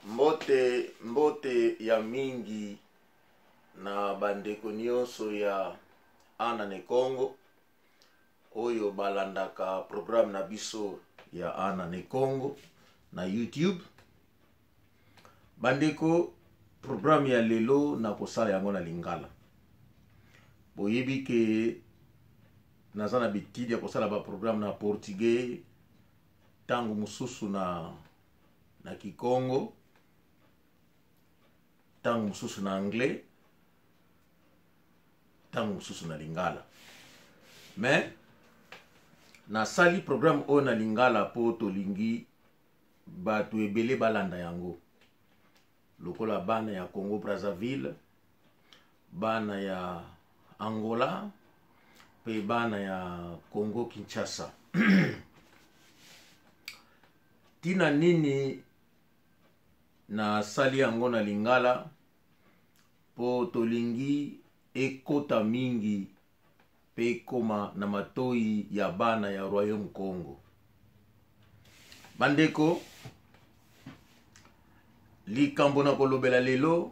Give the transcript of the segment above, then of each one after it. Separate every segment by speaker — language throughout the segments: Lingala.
Speaker 1: Mbote, mbote ya mingi na bandeko nyonso ya Ana ne Kongo oyo balandaka programme na biso ya Ana ne Kongo na YouTube. Bandeko, programme ya lelo nakosala yango na Lingala. Boyebi ke naza na bitidi ya kosala ba programme na portugais, ntango mosusu na kikongo, ntango mosusu na anglais, ntango mosusu na lingala. Mais nasali programme oyo na lingala mpo tolingi bato ebele balanda yango, lokola bana ya Congo Brazzaville, bana ya Angola mpe bana ya Congo Kinshasa. Tina nini nasali yango na lingala? Mpo tolingi ekota mingi mpe ekoma na matoi ya bana ya Royaume Congo. Bandeko, likambo na kolobela lelo,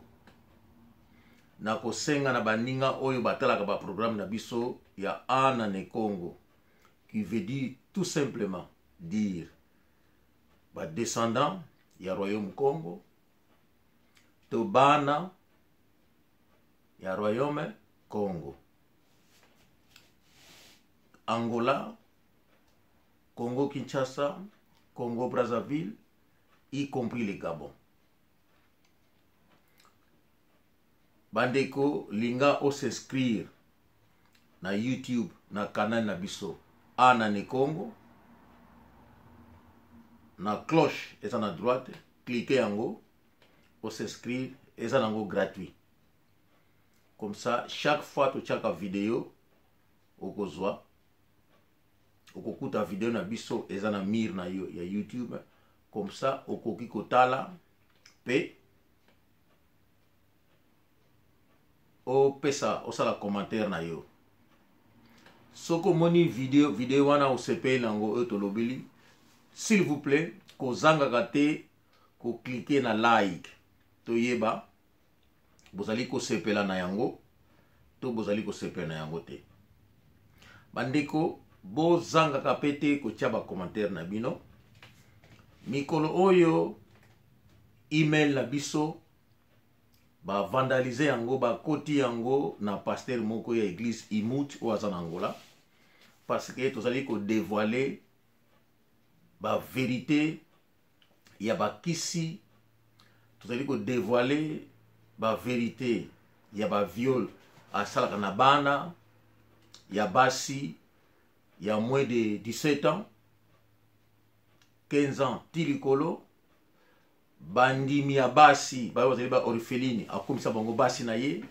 Speaker 1: nakosenga na baninga oyo batalaka baprogramme na biso ya Ana ne Congo, qui veut dire tout simplement dire badescendant ya Royaume Congo to bana ya Royaume Congo, Angola, Congo Kinshasa, Congo Brazzaville, y compris le Gabon. Bandeko, linga o s'inscrire na YouTube na canal na biso Ana ne Congo, na cloche eza na droite, cliquez yango o s'inscrire, eza nango gratuit. Comme ça, chaque fois totiaka video, okozwa, okokuta video na biso eza na mire na yo ya YouTube. Comme ça okoki kotala pe opesa, osala commentaire na yo. Soki omoni video wana osepeli nango oyo tolobeli, s'il vous plaît, kozangaka te koklike na like, toyeba bozali kosepela na yango to bozali kosepela na yango te. Bandeko, bozangaka pe te kotia ba commentaire na bino. Mikolo oyo email na biso ba vandalize yango, bakoti yango na pasteur moko ya église Imut oyo aza na Angola, parce que tozali ko dévoiler ba vérité ya bakisi, tozali ko dévoiler ba vérité ya ba viol asalaka na bana ya basi ya moins de 17 ans, 15 ans ti likolo. Bandimi ya basi bayo bazali ba orpheline, akomisa bango basi na ye,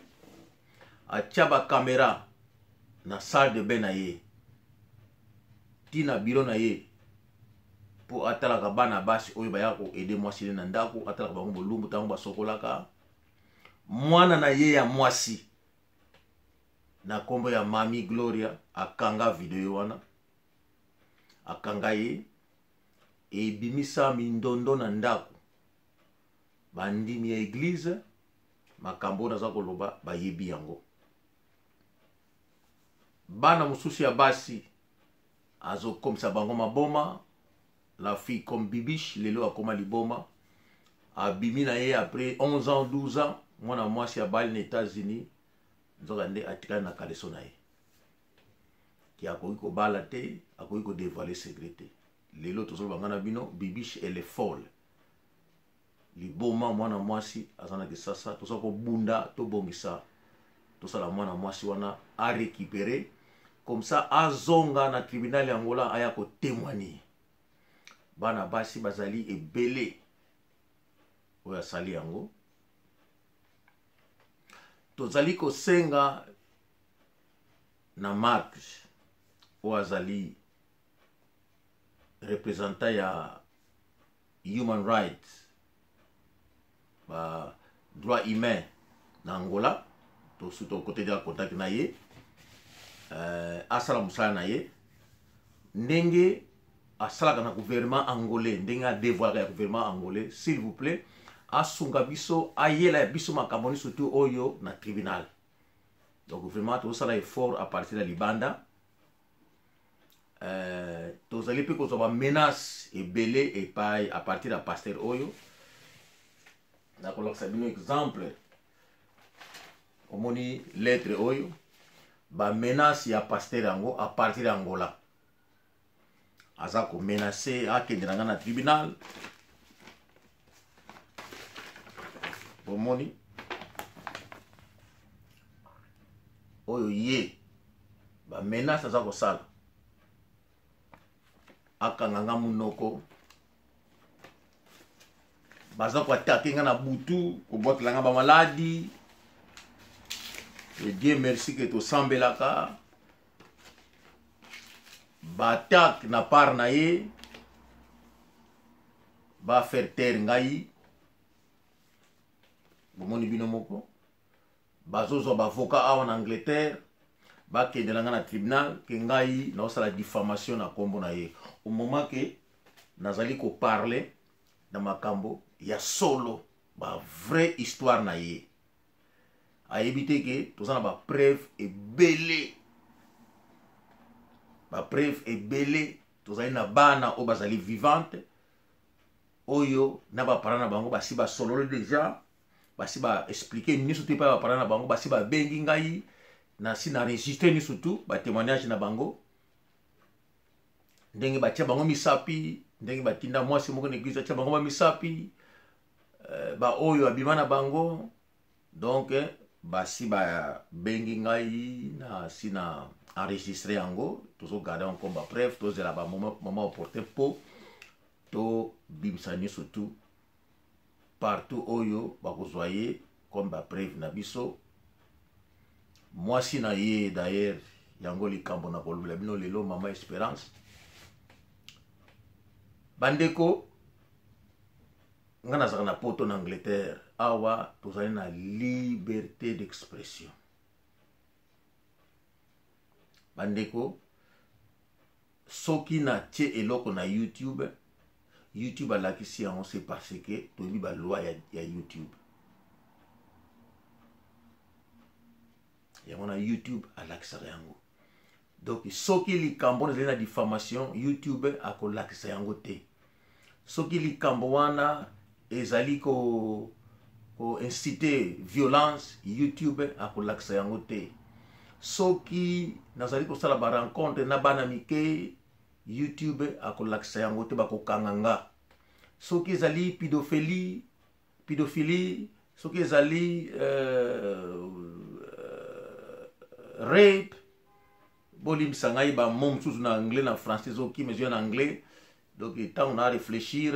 Speaker 1: atia ba kamera na salle de bain na ye ti na bureau na ye, po atalaka bana basi oyo bayaka koede mwasi ne na ndako, atalaka bango bolumbu ntango basokolaka. Mwana na ye ya mwasi na nkombo ya Mami Gloria akanga video wana, akanga ye, ebimisa mindondo na ndako. Bandimi ya eglize, makambo oyo naza koloba bayebi yango. Bana mosusu ya basi azokomisa bango maboma. La fille comme Bibiche lelo akoma liboma, abimi na ye après 11 ans, 12 ans, mwana mwasi abali na États-Unis, nzoka nde atikali na kaleso na ye ki akoki kobala te, akoki kodevoiler secret te. Lelo tozoloba nga na bino, Bibiche elle est folle, liboma. Mwana mwasi aza na Kisasa, toza kobunda tobongisa, tosala mwana mwasi wana a récupérer, comme ça azonga na tribunal ya Angola aya kotémoigner. Bana basi bazali ebele oyo asali yango. Tozali kosenga na Marx oyo azali représentant ya human rights, ba droit humain na Angola, tosu tokote dia contact na ye, asala mosala na ye ndenge asalaka na gouvernement angolais, ndenge adevoilaka ya gouvernement angolais. S'il vous plaît, Asunga biso, ayela biso makambo nyonso tu oyo na tribunal. Donc vraiment tozosala effort à partir ya libanda. Tozali mpe kozwa bamenace ebele epai à partir ya pasteur oyo. Nakolakisa bino exemple. Omoni lettre oyo, bamenace ya pasteur yango à partir ya Angola. Aza komenace akende na ngai na tribunal. Bomoni oyo ye bamenace aza kosala, akanga nga monoko, baza koatake nga na butu, kobwakela nga bamaladi. Et Dieu merci ke tosambelaka. Baattaque na part na ye, bafaire taire ngai. Bomoni bino moko, bazozwa baavocat awa na Angleterre, bakendela ngai na tribunal ke ngai naosala diffamation na nkombo na ye, au moment ke nazali koparle na makambo ya solo, ba vraie histoire na ye. Ayebi te ke toza na bapreuve ebele, bapreuve ebele. Tozali na bana oyo bazali vivante, oyo na baparent na bango basi basololi déjà, basi baexplike nyonso te epai ya baparent na bango, basi babengi ngai, nasi na enregistre nyonso tu batémoignage na bango, ndenge batia bango misapi, ndenge batinda mwasi moko na église atia bango bamisapi, baoyo abima na bango. Donc basi babengi ngai, na si na enregistre yango, tozogarde yango comme bapreuve. Tozela bamoment moment opportun mpo tobimisa nyonso tu partout oyo bakozwa ye comme bapreuve na biso. Mwasi na ye d'ailleurs, yango likambo na kolobela bino lelo, mama Espérance. Bandeko, nga nazalaka na Poto, na Angleterre. Awa tozali na liberté d'expression. Bandeko, soki natie eloko na YouTube, YouTube alakisi yango, c'est parce que toyebi baloi ya YouTube. Yango na YouTube alakisaka yango. Donc soki likambo wana ezali na diffamation, YouTube akolakisa yango te. Soki likambo wana ezali ko koincite violence, YouTube akolakisa yango te. Soki nazali kosala barencontre na bana mike, YouTube akolakisa yango te, bakokanga nga. Soki ezali pédophilie, pédophilie, soki ezali rape, bolimbisa ngai, bamo mosusu na anglais, na français ezokima, ezoya na anglais. Donc ntango na réfléchir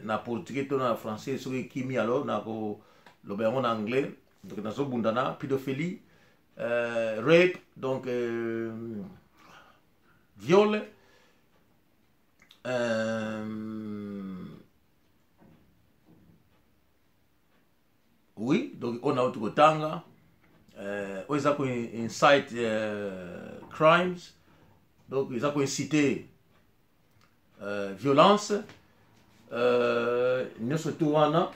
Speaker 1: na portugais to na français, soki ekimi, alors nakoloba yango na anglais. Donc nazobunda na pédophilie, rape, donc viol, oui. Donc oyo nauti kotanga, oyo eza ko-incite crimes, donc eza koincite violence, nyonso tu wana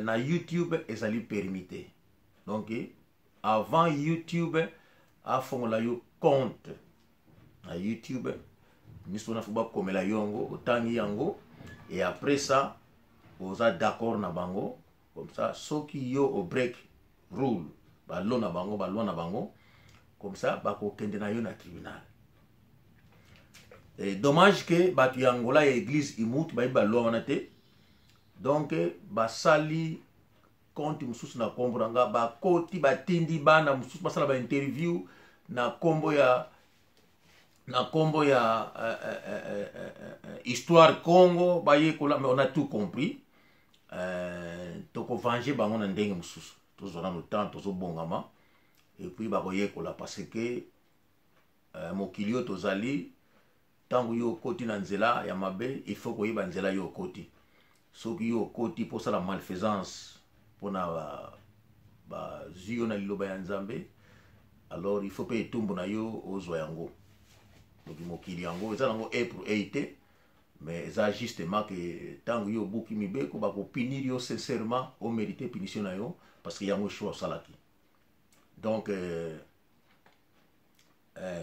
Speaker 1: na YouTube ezali permis te. Donc avant YouTube afongola yo compte na YouTube, nyonso wana fo bakomela yo yango, otangi yango, et après ça oza d'accord na bango. Comme ça soki yo obreak rule, balo na bango, baloi na bango, comme ça bakokende na yo na tribunal. Et dommage ke bato ya Angola ya église Imut bayebi baloi wana te. Donc basali compte mosusu na nkombo na nga, bakoti, batindi bana mosusu basala bainterview na nkombo ya Histoire Congo, bayekola. Mais on a tout compris. Tokovange bango na ndenge mosusu. Tozwa nano temps, tozobongama, et puis bakoyekola, parce que mokili oyo tozali, ntango yo okoti na nzela ya mabe, il faut koyeba nzela yo okoti. Soki yo okoti mpo osala malfaisance, mpona bazwi yo na liloba ya Nzambe, alors il faut mpe etumbu na yo ozwa yango. Donc mokili yango eza nango e pour ei te. Mais eza justement ke ntango yo obuki mibeko, bakopunir yo sincèrement, omérite punition na yo, parce que yango choix osalaki. Donc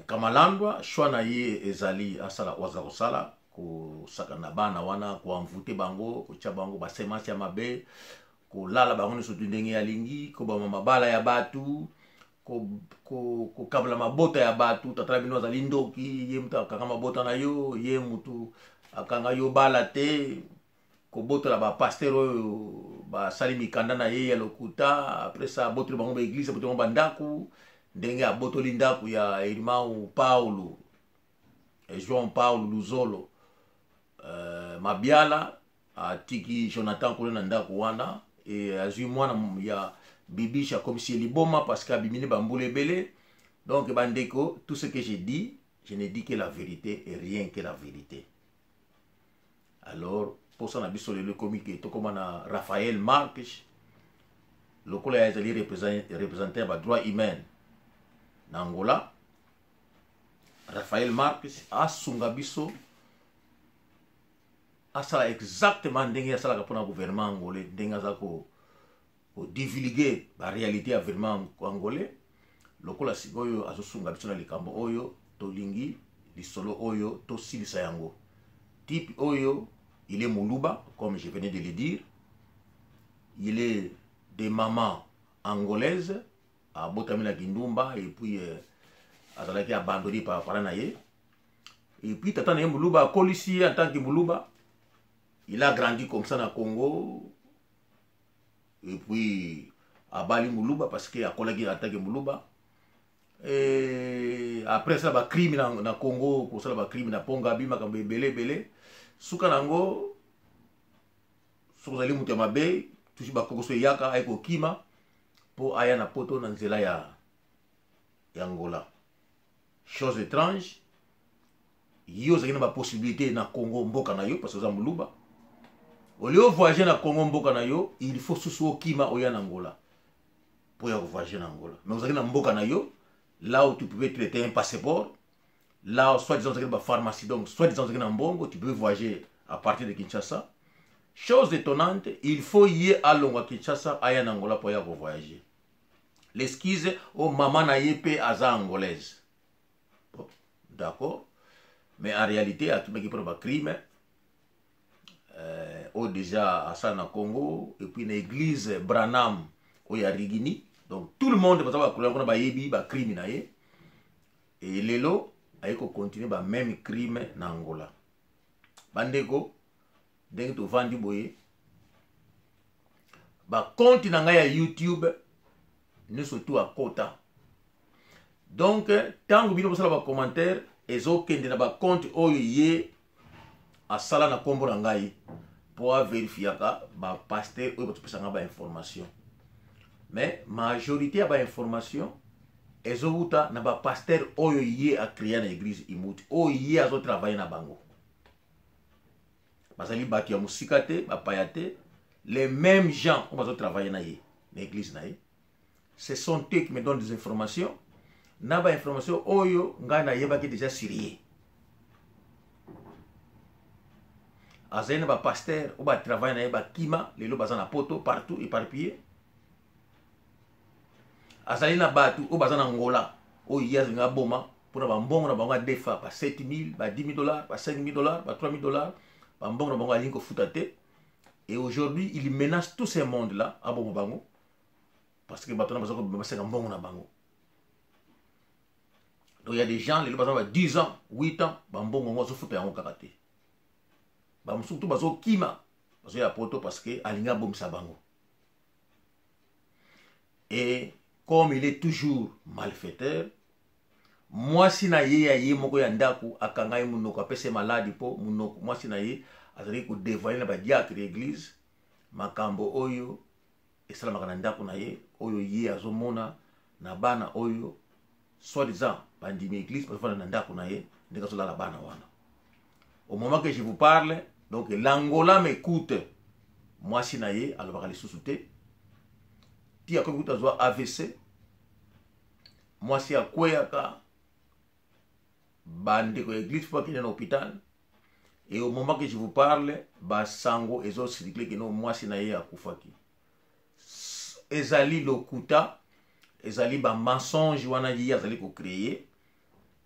Speaker 1: Kamalandwa, choix na ye ezali asala oyo aza kosala, kosaka na bana wana, koenvoûter bango, kotia bango basemence ya mabe, kolala bango nyonso tu ndenge alingi, kobama mabala ya bato, kokabela mabota ya bato. Tata na bino azali ndoki, ye mutu akanga mabota na yo, ye mutu akanga yo bala te, kobotola bapasteur oyo basali mikanda na ye ya lokuta. Après ça, abotoli bango baéglise, abotoli bango bandako, ndenge abotoli ndako ya irmão Paulo, João Paulo Luzolo Mabiala, atiki Jonathan kuna na ndako wana e azwi mwana ya Bibiche, akomisi ye liboma parce que abimini bambula ebele. Donc bandeko, tout ce que j'ai dit, je ne dis que la vérité et rien que la vérité. Alors mposa na biso lelo ekomi ke tokóma na Raphaël Marques, lokola ya ezali représentant ya badroit humain na Angola. Raphaël Marques asunga biso, asala exactement ndenge asalaka mpona gouvernement angolais, ndenge aza kodivulguer baréalité ya gouvernement angolais. Lokola sikoyo azosunga biso na likambo oyo, tolingi lisolo oyo tosilisa yango. Type oyo, il est moluba, comme je venais de le dire. Il est de maman angolaise, abotami na kindumba et puis azalaki abandonné par parent na ye. Et puis tata na ye moluba akolisi ye en tant que moluba. Il a grandi comme ça na Congo et puis abali moluba parce que akolaki en tant que moluba. Et après asala bacrime na Congo, kosala bacrime na Pongabi, makambo ebele ebele. Suka na yango, soki ozali moto ya mabe, toujours bakokoso eyaka, aye kokima mpo aya na Poto na nzela ya Angola. Chose étrange, yo ozalaki na bapossibilité na Congo mboka na yo, parce que oza moluba. Au lieu ovoyage na Congo mboka na yo, il faut susu okima, oya na Angola mpo ya kovoyage na Angola. Mais ozalaki na mboka na yo, là où tu pouvais traiter un passeport, là soit disant ozalaki na bapharmacie, donc soit disant ozalaki na mbongo, tu peux voyager à partir de Kinshasa. Chose étonnante, il faut ye alongwa Kinshasa, aya na Angola mpo ya kovoyage. L'excuse o mama na ye mpe aza angolaise. Bon, d'accord, mais en réalité akimaki mpona bacrime oyo déjà asala na Congo et puis na église Branham oyo ya Rigini. Donc tout le monde baza bakola kuna, bayebi bacrime na ye. E lelo aye kocontinue bameme crime na Angola. Bandeko, ndenge tovandi boye, bacompte na ngai ya YouTube nyonso tu akota. Donc ntango bino bosala bacommentaire, ezokende na bacompte oyo ye asala na nkombo na ngai mpo averifiaka bapasteur oyo batopesanga bainformation. Mais majorité ya bainformation ezowuta na bapasteur oyo ye acréa na église Imuti, oyo ye azotravaille na bango. Bazali bato ya mosika te, bapaya te, les mêmes gens oyo bazotravaille na ye na église na ye. Ce sont eux qui me donnent des informations, na bainformation oyo ngai nayebaki déjà sur ye. Azali na bapasteur oyo batravaille na ye, bakima, lelo baza na Poto partout, éparpillé. Azali na bato oyo baza na Angola, oyo ye azinga aboma mpona bambongo na bango adefa, ba 7000, ba 10 000 dollars, ba 5000 dollars, ba 3000 dollars, bambongo na bango alingi kofuta te. Et aujourd'hui, il menace tout ce monde là aboma bango, parce que bato na baza baseka mbongo na bango. Donc il y a des gens, lelo baza ba 10 ans, 8 ans, bambongo yango azofuta yango kaka te. Bamosusu tu bazokima, bazoya Poto parce que alingi abomisa bango. Et comme il est toujours malfaiteur, mwasi na ye ya ye moko ya ndako akanga ye monoko, apesa ye maladi, mpo monoko mwasi na ye azalaki kodévoiler na badiacre ya église makambo oyo esalamaka na ndako na ye, oyo ye azomona na bana oyo soi-disant bandimi église bazofanda na ndako na ye, ndenge azolala bana wana. Au moment que je vous parle, donc l'Angola m'écoute, mwasi na ye alobaka lisusu te, ti akomi kuta azwa AVC. Mwasi akweyaka, bandeko ya église mpo akende na hôpital. Et au moment que je vous parle, basango ezocircule que non, mwasi na ye akufaki. Ezali lokuta, ezali ba mensonge wana ye azali kocréer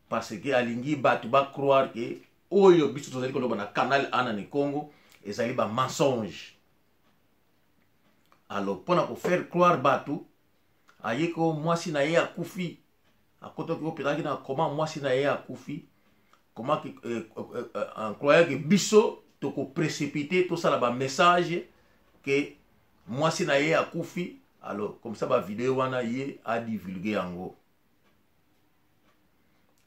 Speaker 1: parce que alingi bato bacroire que oyo biso tozali koloba na canal ana ne Congo ezali ba mensonge. Alors mpona kofaire croire bato aye ko mwasi na ye akufi, akotaki opelaki na koma, mwasi na ye akufi, comment en croyant que biso tokoprécipite tosala bamessage que mwasi na ye akufi. Alors comme ça bavideo wana ye adivulgue yango.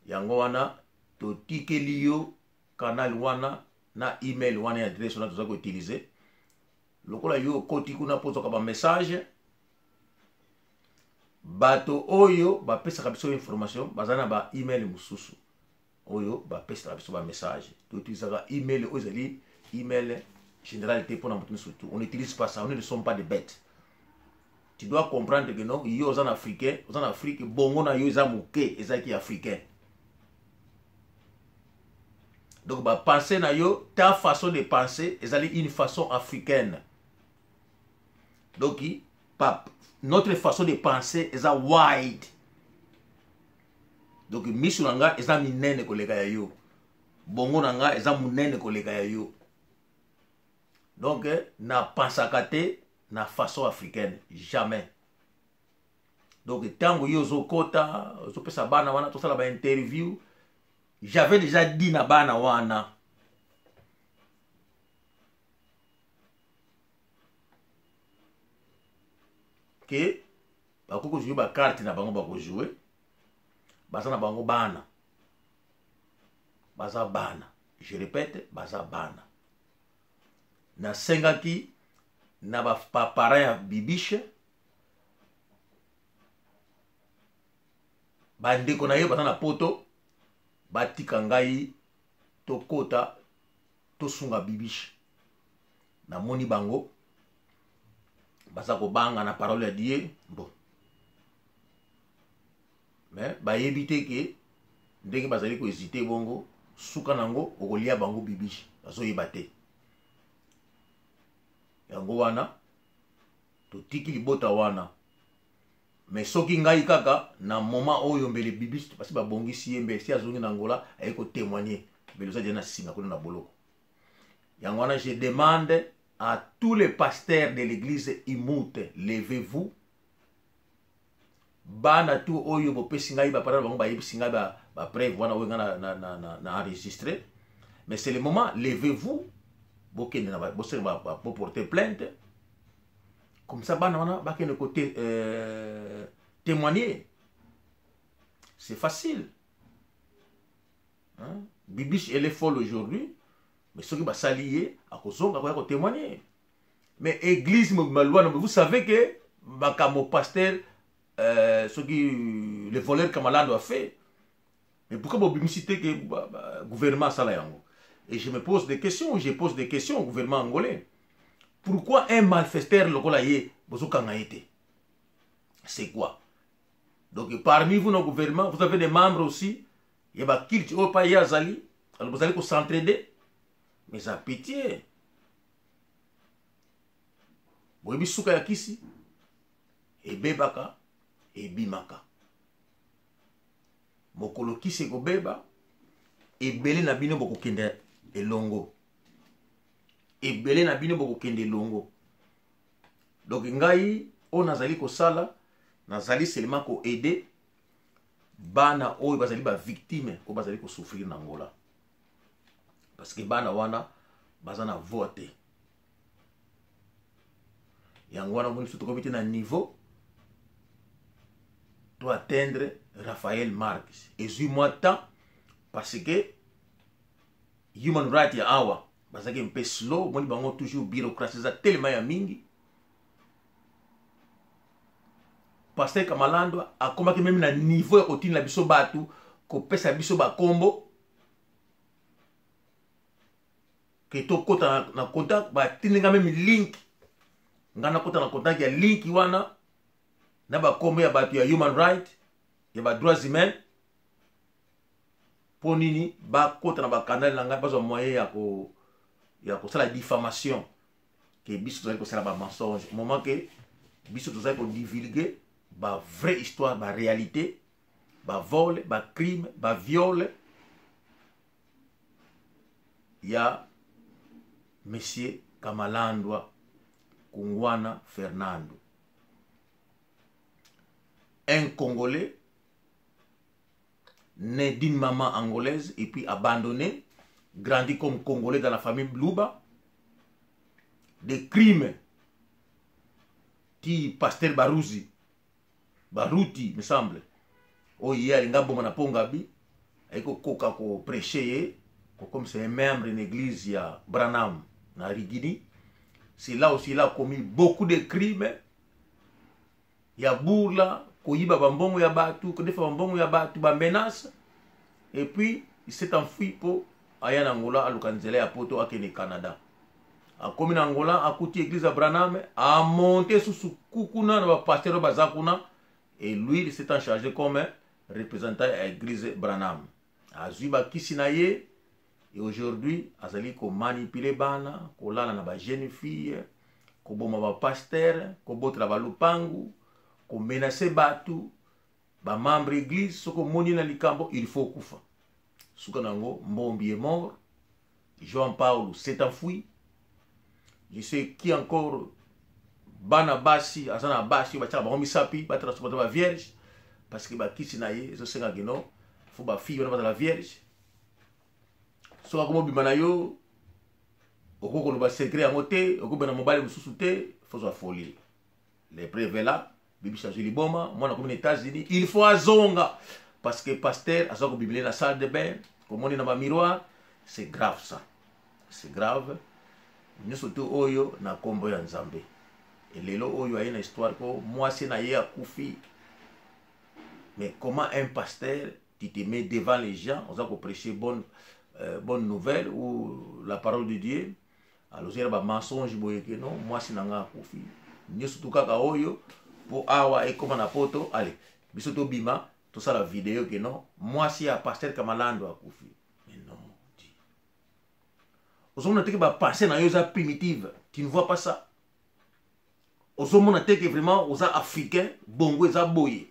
Speaker 1: Yango wana totikeli yo canal wana na email wana ya adresse wana toza koutilize. Lokola yo okoti kuna mpo ozwaka bamessage, bato oyo bapesaka biso information baza na ba email mosusu oyo bapesaka biso bamessage. Toutilisaka email oyo ezali email général te mpona moto nyonso. On n'utilise pas ça, on ne sommes pas des bêtes. Tu dois comprendre que non, yo oza na africain, oza na Afrique, bongo na yo eza moke, ezalaki africain. Donc bapense na yo, ta façon de penser ezali une façon africaine. Donc pap, notre façon de penser eza wide. Donc miso na nga eza minene koleka ya yo, bongo na nga eza monene koleka ya yo. Donc napensaka te na façon africaine, jamais. Donc ntango yo ozokota, ozopesa bana wana tosala bainterview, j'avais déjà dit na bana wana ke bakoki kozwi bakarte na bango, bakozwe, baza na bango bana, baza bana, je répète, baza bana. Nasengaki na baparent ya Bibiche, bandeko na ye baza na Poto, batika ngai tokota tosunga Bibiche. Namoni bango baza kobanga na parole ya Dieu. Bon, mais bayebi te ke ndenge bazali kohésite bongo, suka nango okolia bango Bibiche. Bazoyeba te. Yango wana totiki libota wana. Mais soki ngai kaka na moment oyo, mbele Bibiche basi babongisi ye, mbele si azongi na Angola, aye kotémoigne, mbele oza deja na singa kuna na boloko. Yango wana je demande à tous les pasteurs de l'église Imute, levez-vous. Bana tu oyo bopesi ngai baparole, bango bayebisi ngai bapreuve wana oyo ngai na enregistré. Mais c'est le moment, levez-vous, bokende na bosenga, boporter plainte. Comme ça bana wana bakende kote témoigner. C'est facile, hein? Bibiche, elle est folle aujourd'hui, mais soki basali ye, akozonga koya kotémoigner. Mais église mobima lwana, vous savez que makambo pasteur soki le voleur Kamalando a fait, mais pourquoi bobimisi te ke gouvernement asala yango? Et je me pose des questions, je pose des questions au gouvernement angolais: pourquoi un malfaiteur lokola ye bozokanga ye te? C'est quoi? Donc parmi vous, dans le gouvernement, vous avez des membres aussi ya baculte oyo pa ye azali. Alors bozali kosentraider, mais eza pitié. Boyebi suka ya kisi ebebaka, ebimaka mokolo kisi ekobeba. Ebele na bino bokokende elongo, ebele na bino bokokende elongo. Donc ngai oyo nazali kosala, nazali seulement koaider bana oyo bazali bavictime, oyo bazali kosouffrir na Angola, parce que bana wana baza na voix te. Yango wana omoni biso tokomi te na niveau to atteindre Raphaël Marques. Ezwi mwa temps parce que human right ya awa bazalaki mpe slow. Omoni bango toujours bureaucratie eza telema ya mingi. Pasteur Kamalando akomaki même na niveau ya kotinda biso bato kopesa biso bakombo ke tokɔta na contact. Batindi nga même link, nga nakɔta na contact ya link wana na bakombo ya bato ya human right, ya badroits humains. Mpo nini bakota na bakanale na ngai, bazwa moyen ya ko ya kosala diffamation ke biso tozali kosala ba mensonge, moment ke biso tozali kodivulgue ba vraie histoire, ba réalité, ba vol, ba crime, ba viol ya monsieur Kamalandwa Kungwana Fernando, un Congolais né d'une maman angolaise et puis abandonné, grandi comme Congolais dans la famille Bluba, des crimes qui pasteur Baruzi, Baruti me semble, oyo ye alinga aboma na Pongabi, ayi kokoka koprêche ye comme c'est un membre d'une église ya Branham na Rigini. C'est là aussi il a commis beaucoup de crimes ya burla, koyiba bambongo ya bato, kodefa bambongo ya bato, bamenace, et puis il s'est enfui mpo aya na Angola, aluka nzela ya Poto, akende Canada. Akomi na Angola, akuti église ya Branham, amonte susu kuna na bapasteur oyo baza kuna, et lui il s'est en chargé comme représentant ya église Branham. Azwi bakisi na ye et aujourd'hui azali komanipule bana, kolala na bajeune fille, koboma bapasteur, kobotela balupangu, komenace bato, bamembre église. Soki omoni na likambo, il faut kufa. Suka na yango, Mbombi est mort, Jean Paul s'est enfui, je sais qui encore. Bana basi, aza na basi oyo batiaka bango misapi, batransporte ba vierge, parce que bakisi na ye ezosenga kino fo bafille wana bazala vierge. Soki akomobima na yo, okoki koloba secret yango te, okobena mobali mosusu te, fozwa folie. Le preuve là, bibisa azwi liboma, mwana akomi na États-Unis, il faut azonga parce que pasteur aza kobimile na salle de bain, komoni na bamiroir. C'est grave, ça c'est grave. Nyonso te oyo na nkombo ya Nzambe. Elelo oyo aye na histoire ko mwasi na ye akufi. Mais comment un pasteur, tu te mets devant les gens, oza koprêcher bonne nouvelle ou la parole de Dieu, alozela bamensonge boye ke non, mwasi na nga akufi? Nyonso tu kaka oyo mpo awa ekóma na Poto. Ale biso tobima, tosala video ke non, mwasi ya pasteur Kamalando akufi. Mais non, ozomona te ke bapensée na yo eza primitive? Tu ne vois pas ça? Ozomona te ke vraiment oza africain, bongo eza boye?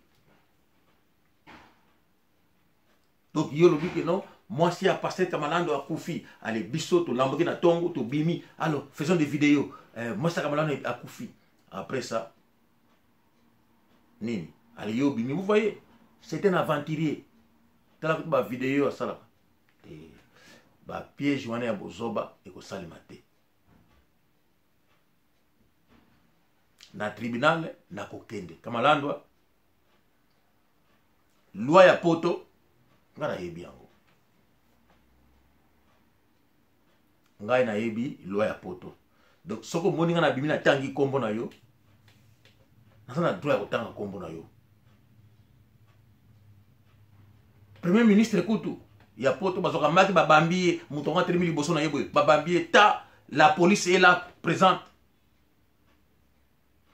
Speaker 1: Donc yo olobi ke non, mwasi ya pasteur Kamalando akufi. Ale biso tolamboki na ntongo, tobimi, alors faisons des vidéos, mwasi ya Kamalando akufi. Après ça nini? Ale yo obimi. Vous voyez, c'est un aventurier. Tala kutu bavideo asalaka te, bapiège wana ya bozoba ekosalema te. Na tribunal nakokende. Kamalandwa, loi ya Poto ngai nayebi yango, ngai nayebi loi ya Poto. Donc soki omoni ngai nabimi, natangi nkombo na yo, naza na droit ya kotanga nkombo na yo. Premier ministre kutu ya Poto bazwaka maki, babambi ye, moto yango atelemi liboso na ye boye, babambi ye ta, la police est là présente,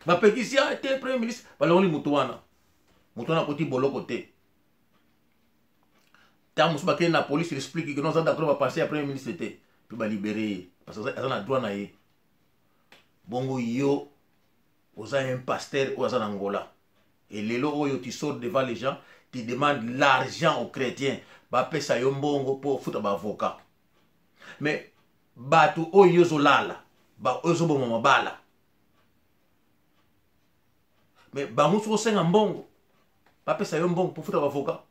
Speaker 1: bapekisi ya te premier ministre, balongoli moto wana, moto wana akoti boloko te. Ntango mosusu bakei na police, explique que non, aza d'accord bapensée ya premier ministre te, mpe balibere ye parce que aza na droit na ye. Bongo yo oza un pasteur oyo aza na Angola, et lelo oyo tu sors devant les gens, tu demandes l'argent aux chrétiens, bapesa yo mbongo mpo ofuta baavocat. Mais bato oyo yo ozolala, oyo ozoboma mabala, mais bango soki osenga mbongo, bapesa yo mbongo mpo futa baavocat?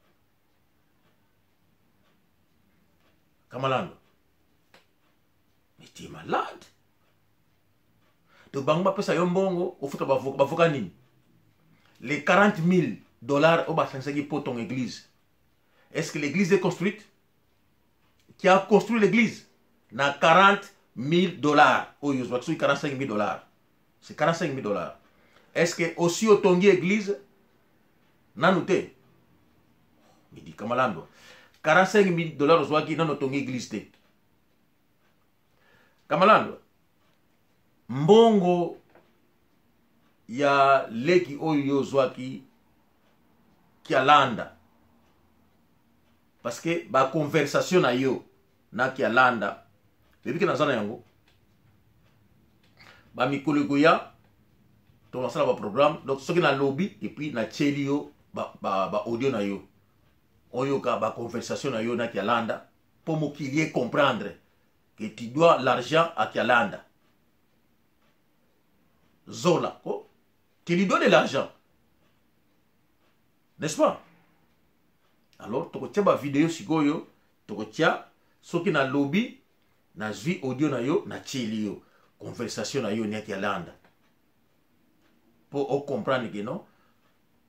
Speaker 1: Kamalando, mais tu es malade. Donc bango bapesa yo mbongo ofuta bavoka nini? Les 40 000 $ oyo basangisaki mpo ton église, est ce que l'église est construite? Qui a construit l'église na 40 000 $ oyo ozwaki? Soki 45 000 $, c'est 45 000 $. Est ce que aussi otongi église nanu te? Midi Kamalando, 45 000 $ ozwaki, nanu otongi église te. Kamalando, mbongo ya leki oyo yo ozwaki, Kialanda. Parce que ba conversation na yo na Kialanda, oyebi ke naza na yango. Ba mikolo ekoya tokosala ba programme. Donc soki nalobi et puis natieli yo ba audio na yo, oyoka ba conversation na yo na Kialanda mpo mokili e comprendre que tu dois l'argent à Kialanda. Zola, oh, tu lui donnes l'argent, n'est-ce pas? Alors tokotia ba video sikoyo, tokotia soki nalobi nazwi audio na yo, natieli yo conversation na yo na Kialanda mpo ocomprendre ke non,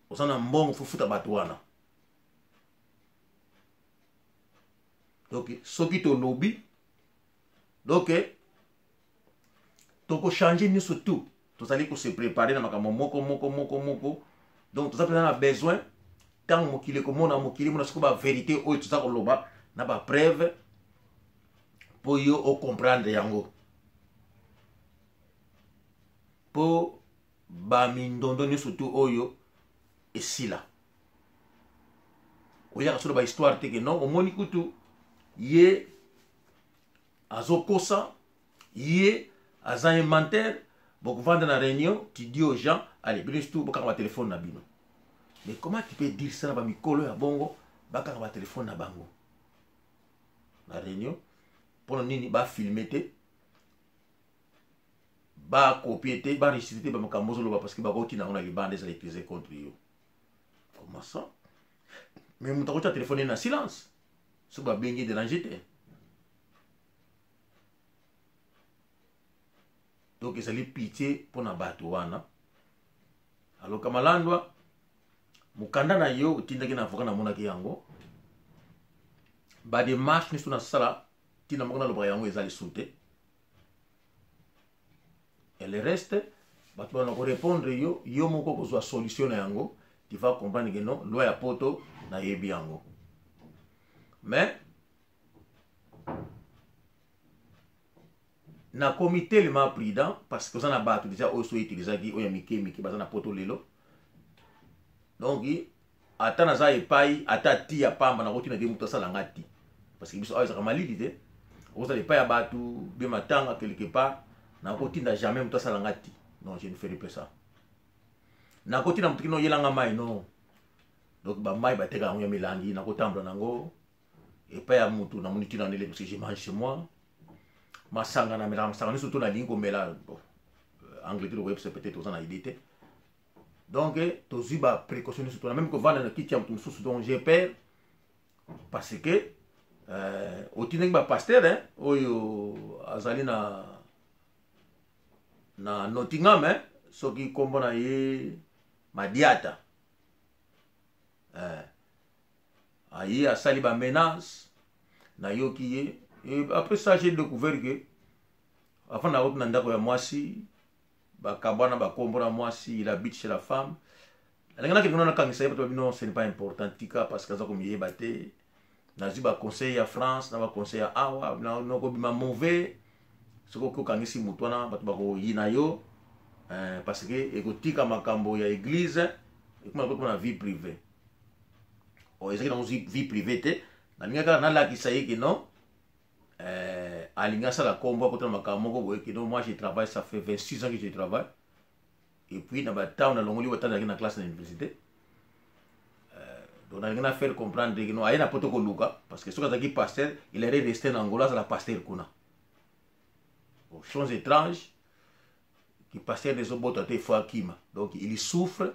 Speaker 1: oza na mbongo fofuta bato wana. Donc soki tolobi, donc tokochange nyonso tout. Tozali kose préparer na makambo moko moko moko moko. Donc toza mpenza na besoin ntango mokili ekomona, mokili mona sikoyo bavérité oyo toza koloba na bapreuve mpo yo ocomprendre yango, mpo bamindondo nyonso tu oyo esila. Oyaka solo bahistoire te ke non, omoni kutu ye azokosa, ye aza un menteur. Bokovanda na réunion, tu dis aux gens: allez, bino surtout bokanga batelefone na bino. Mais comment tu peux dire ça na bamikolo ya bongo, bakanga batelefone na bango na réunion? Mpona nini bafilme te, bakopie te, baenregistre te bamakambo ozoloba? Parce que bakotina yango na libanda, ezala utilisé contre yo. Comment ça? Mais moto akotia telefone na silence soki babengi, déranger te. Donc ezali pitié mpona bato wana. Alors Kamalandwa, mokanda na yo otindaki na avocat, namonaki yango. Badémarche nyonso nasala, ntina moko nalobaka yango eza lisusu te. Et le reste, bato bana korépondre yo, yo moko kozwa solution na yango. Tu vas comprendre que non, loi ya poto nayebi yango. Mais nakomi tellement prudent parce que oza na bato déjà oyo so utilisaki oyo ya mike mike, baza na poto lelo. Donc ata naza epai, ata ti ya pamba, nakotina te moto asala nga ti, parce que biso awa ezalaka malili te. Okozala epai ya bato be matanga quelque part, nakotinda jamais moto asala nga ti. Non, je ne ferai pas ça. Nakotinda moto kino oyelanga mai, non. Donc bamai bateka yango ya milangi, nakotambola nango epai ya motu, namoni ntina ndele, parce que je mange chez moi. Masanga, namelaka masanga nyonso to nalingi komela. Bon, Angleterre okoyebisa, peut-être oza na idée te. Donc tozwi baprécaution nyonso, tona même kovanda na kiti ya moto mosusu. Donc j'ai peur parce que otindaki bapasteur oyo azali na Nottingham, eh, soki nkombo na ye Madiata, aye asali bamenace, nayoki ye. Et après ça, j'ai découvert que afin nakoti na ndako ya mwasi, bakabwana, bakombo na mwasi, il habite chez la femme. Alingi nakende kuna nakangisa ye, bato babi: non, ce n'est pas important, tika, parce que aza komiyeba te. Nazwi baconseil ya France na baconseil ya awa, nakobima mauvais soki oki okangisi motu wana, bato bakoyina yo, parce que ekotika makambo ya église, ekoma na vie privée. Oyo ezalaki nango vie privée te. Nalingi kaka nalakisa ye ke non, alingi asala kombo, akotana makambo moko boye ke non, moi je travaille, ça fait 26 ans que je travaille. Et puis na batango nalongoli, batanga na classe na université. Donc nalingi na faire comprendre ke non, aye na poto koluka, parce que soki azalaki pasteur, il aurait resté na Angola, azala pasteur kuna. Bon, chose étrange ki pasteur ezobota te, il faut akima. Donc il souffre,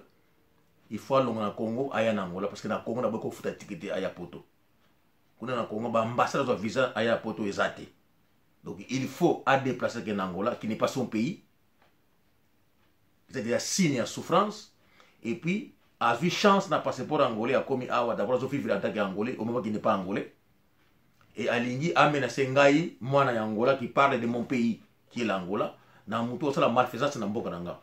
Speaker 1: il faut alonga na Congo, aya na Angola, parce que na Congo naboyi kofuta ticket te, aya poto. Kuna na Congo baambassade azwa visa aya poto eza te. Donc il faut adéplacer ke na Angola, qui n'est pas son pays. C'est déjà signe ya souffrance. Et puis azwi chance na passeport angolais, akomi awa. D'abord azovivre en tant que Angolais au moment qui n'est pas Angolais, et alingi amenace ngai, mwana ya Angola, qui parle de mon pays qui est l'Angola, na motu osala malfaisance na mboka na nga.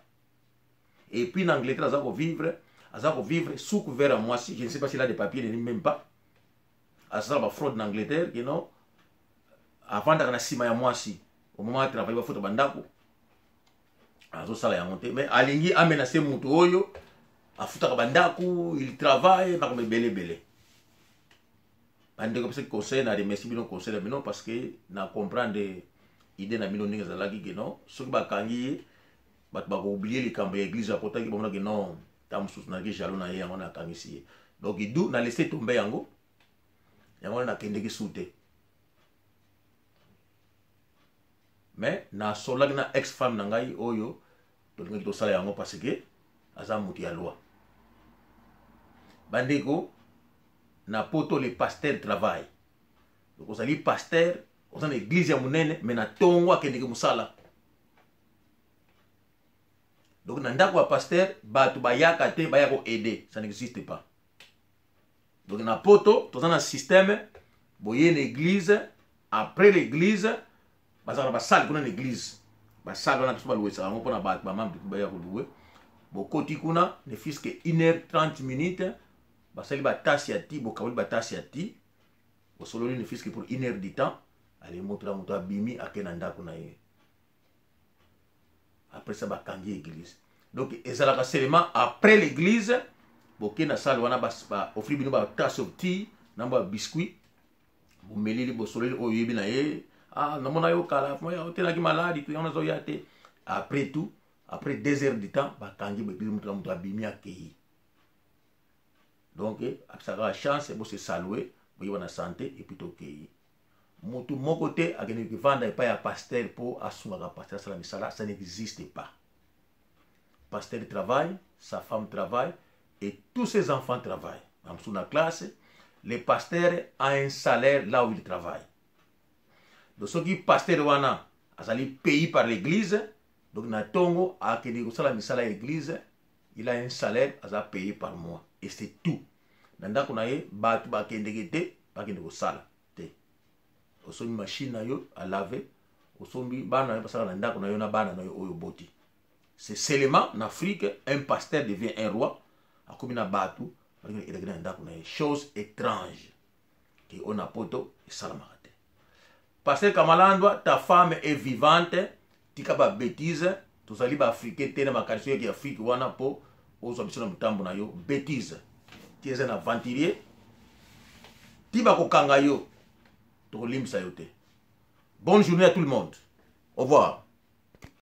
Speaker 1: Et puis na Angleterre aza kovivre sous couvert ya mwasi. Je ne sais pas s'il a des papiers, ne même pas. Asala bafraude na Angleterre kino avandaka na nsima ya mwasi au moment atravaille, bafuta bandako, azosala yango te. Mais alingi amenace motu oyo afutaka bandako, il travaille, makambo ebele ebele. Bandeko apesaki conseil, na remercie bino conseil na bino, parce que na comprendre idée na bino ndenge ezalaki ke non, soki bakangi ye, bato bakoublie likambo ya église akotaki, bamonaki non, ntango mosusu nazalaki jaloux na ye, yango nakangisi ye. Donc du na laisse tomber yango, yango wana nakendeki su te. Mais nasololaki na ex femme na ngai oyo tolingaki tosala yango, parce que aza moto ya loi. Bandeko, na poto le pasteur travaille. Donc ozali pasteur, oza na église ya monene, mais na ntongo akendeki mosala. Donc na ndako ya pasteur bato bayaka te, baya koaider, ça n'existe pas. Donc na poto toza na système boye na église. Après l'église, bazalaka na basalle kuna na église. Basalle wana biso balouesaka yango mpona bato bamembre baya kolouer. Bokoti kuna, ne fût que 1 heure 30 minutes, basali batasi ya ti, bokaboli batasi ya ti, bosololi ne fût que pour une heure du temps. Ale, moto na moto abimi, ake na ndako na ye. Après ça, bakangi église. Donc ezalaka seulement après l'église, boke na salle wana, baoffrir bino batasse of tea na ba biscuit, bomelili, bosololi oyo oyebi na ye: "Ah, namona yo kala, otelaki maladi to yango, nazoya te." Après tout, après 2 heures du temps, bakangi baeglise, moto na moto abimi, akei. Donc apesaka chance bose saluer, boyeba na santé, et puis tokei. Motu moko te akendeki kovanda epai ya pasteur mpo asungaka pasteur asala misala, ça n'existe pas. Pasteur travaille, sa femme travaille et tous ses enfants travaillent. Bamosusu na classe. Le pasteur a un salaire là où il travaille. Donc soki pasteur wana azali payé par l'église, donc na ntongo akendeki kosala misala ya église, il a un salaire, aza payé par mois et c'est tout. Na ndako na ye bato bakendeki te, bakende kosala te. Osombi machine na yo à laver, osombi, bana na yo basala na ndako na yo na bana na yo oyo oboti. C'est seulement en Afrique, un pasteur devient un roi, akomi na bato elaki na ndako na ye. Chose étrange ke oyo na poto esalamaka te. Pasteur Kamalandwa, ta femme est vivante, tika babêtise. Tozali baafricain te na makanisi oyaki Afrique wana mpo ozwa biso na motambo na yo. Bêtise ti eza na aventurier, ti bakokanga yo, tokolimbisa yo te. Bonne journée à tout le monde, au revoir.